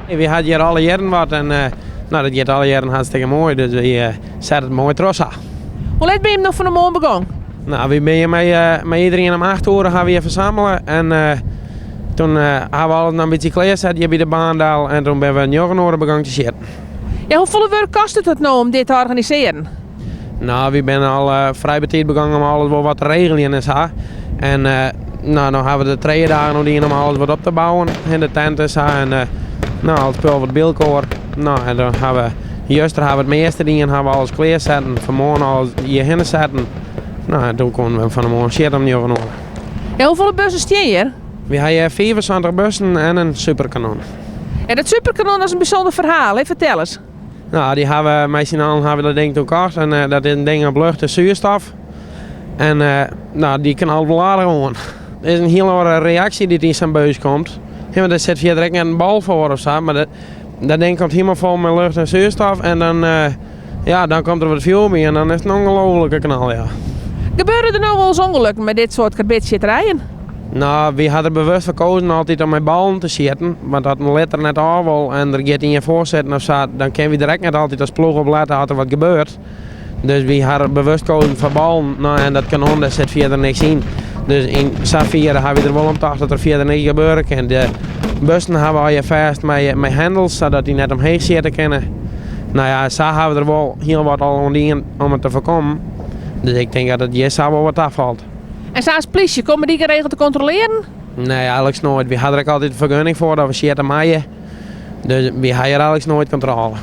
Wy ha hjir alle jierren wat en no, dat giet alle jierren hartstikke moai, dus wy sette it moai troch sa. Hoe let binne jim no fan 'e moarn begûn? No, wy binne hjir mei iderien om 8 oere ha wy hjir fersammele en toen ha we alles noch in bytsje klearset hjir by de baan del en toen binne we njoggen oere begûn te sjitten. Ja, hoefolle wurk kostet it no om dit te organisearjen? No, wy binne al frij betiid begûn om alles wol wat te regeljen en sa. En no, no ha we der trije dagen oer dien om alles wat op te bouwen. En de tent en sa. En no, al it spul wat by elkoar. No, en dan ha we, juster ha we it measte dien, ha we alles klearsetten. Fan 'e moarn alles hjirhinne setten. No, en toen koenen we fan 'e moarn sjitte om njoggen oere. Ja, hoefolle bussen stean hjir? Wy ha hjir 75 bussen en in superkanon. En dat superkanon is in bysûnder ferhaal, hè? Fertel ris. No, dy ha we mei syn allen ha we dat ding toen kocht en dat is in ding op lucht en soerstof. En no, dy knalt wol aardich oan. It is in hiel oare reaksje dy't yn sa'n bus komt. Ja, want der sit fierder ek net in bal foar of sa, mar dat ding komt hielendal fol mei lucht en soerstof en dan, ja, dan komt der wat fjoer by en dan is it in ongelooflike knal, ja. Gebeure der no wolris ûngelokken mei dit soart karbidsjitterijen? No, wy ha der bewust foar kozen altyd om mei ballen te sjitten. Want as in lid der net ôf wol en der giet ien foar sitten of sa, dan kinne wy der ek net altyd as ploech op lette as der wat gebeurt. Dus wy ha bewust kozen foar ballen. No, en dat kanon, dêr sit fierder niks yn. Dus yn safier ha wy der wol om tocht dat der fierder niks gebeure kin. De bussen ha we allegear fêst mei hendels, sadat dy net omheech sjitte kinne. No ja, sa ha we der wol hiel wat al oan dien om it te foarkommen. Dus ik tink dat it hjir sa wol wat tafalt. En sa as plysje, komme dy geregeld te kontrolearjen? Nee, eigenlik noait. Wy ha der ek altyd in fergunning foar dat we sjitte meie. Dus wy ha hjir eigenlik noait kontrôle.